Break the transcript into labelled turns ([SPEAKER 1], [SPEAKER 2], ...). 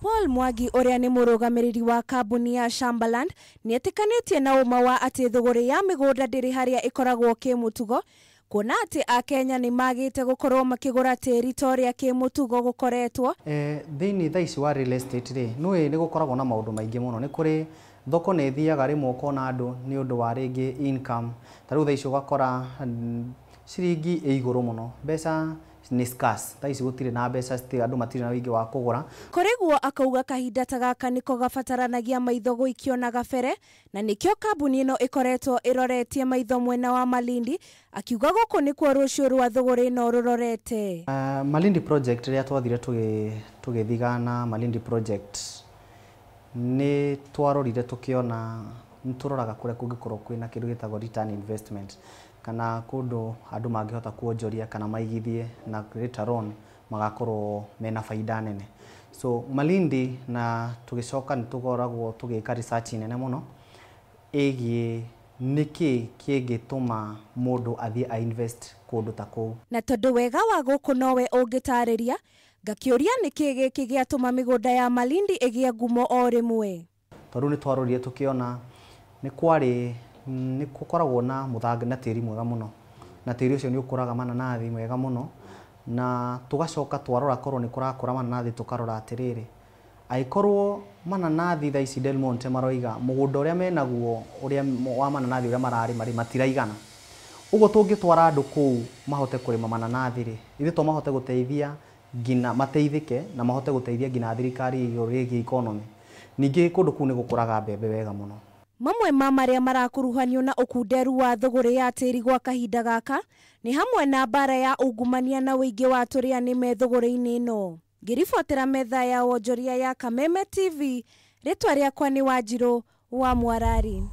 [SPEAKER 1] Paul Mwangi ũrĩa nĩ mũrũgamĩrĩri wa kambuni ya Shambaland nĩetĩkanĩtie na ũma wa atĩ thũgũrĩ ya mĩgũnda ndĩrĩ harĩa ĩkoragwo kĩmũtugo, kuona atĩ Akenya nĩ magĩte gũkorwo makĩgũra tĩri ta ũrĩa kĩmũtugo gũkoretwo.
[SPEAKER 2] Thĩinĩ thaa ici wa real estate rĩ, nĩũĩ nĩ gũkoragwo na maũndũ maingĩ mũno. Nĩ kũrĩ thoko nĩ ĩthiaga rĩmwe ũkona andũ nĩ ũndũ wa rĩngĩ income, ta rĩu thaa ici ũgakora ciringi ĩ igũrũ mũno, mbeca nĩ scarce, thaa ici gũtirĩ na mbeca, andũ matirĩ na ũingĩ wa kũgũra.
[SPEAKER 1] Kũrĩ guo akauga kahinda ta gaka nĩko gabataranagia maitho gũikio na gabere, na nĩkĩo kambuni ĩno ĩkoretwo ĩroretie maitho mwena wa Malindi, akiuga gũkũ nĩkuo rũciũ rwa thũgũrĩ ĩno rũrorete.
[SPEAKER 2] Malindi project rĩrĩa twathire tũgĩthigana Malindi project nĩ twarorire tũkĩona nĩ tũroraga kũrĩa kũngĩkorwo kwĩna kĩndũ gĩtagwo return investment, kana kũndũ andũ mangĩhota kuonjoria kana maigithie na later on magakorwo mena baida nene. So Malindi na tũgĩcoka nĩ tũkoragwo tũgĩka research nene mũno ĩgiĩ nĩkĩ kĩngĩtũma mũndũ athiĩ a invest kũndũ ta kũu.
[SPEAKER 1] Na tondũ wega wa gũkũ nowe ũngĩtarĩria, ngakĩũria nĩkĩ gĩkĩ gĩatũma mĩgũnda ya Malindi ĩgĩe ngumo o rĩmwe.
[SPEAKER 2] Tondũ nĩ twarorire tũkĩona nĩ kwarĩ nĩ gũkoragwo na mũthanga na tĩri mwega mũno, na tĩri ũcio nĩ ũkũraga mananathi mwega mũno, na tũgacoka twarora korwo nĩ kũrakũra mananathi tũkarora atĩrĩrĩ, angĩkorwo mananathi thaa ici Del Monte maroiga mũgũnda ũrĩa menaguo ũrĩa wa mananathi ũrĩa mararĩma rĩ matiraigana, ũguo tũngĩtwara andũ kũu mahote kũrĩma mananathi rĩ, ithuĩ to mahote gũteithia nginya mateithĩke na mahote gũteithia nginya thirikari igũrũ rĩgiĩ economy. Ningĩ kũndũ kũu nĩ gũkũraga mbembe wega mũno.
[SPEAKER 1] Mamwe ma marĩa marakuruhanio na ũkunderu wa thũgũrĩ ya tĩri gwa kahinda gaka nĩ hamwe na mbara ya ungumania na ũingĩ wa tũrĩa nĩme thũgũrĩ-inĩ ĩno. Ngĩribotera metha ya wonjoria ya Kameme TV, rĩtwa rĩakwa nĩ Wanjirũ wa Mwarari.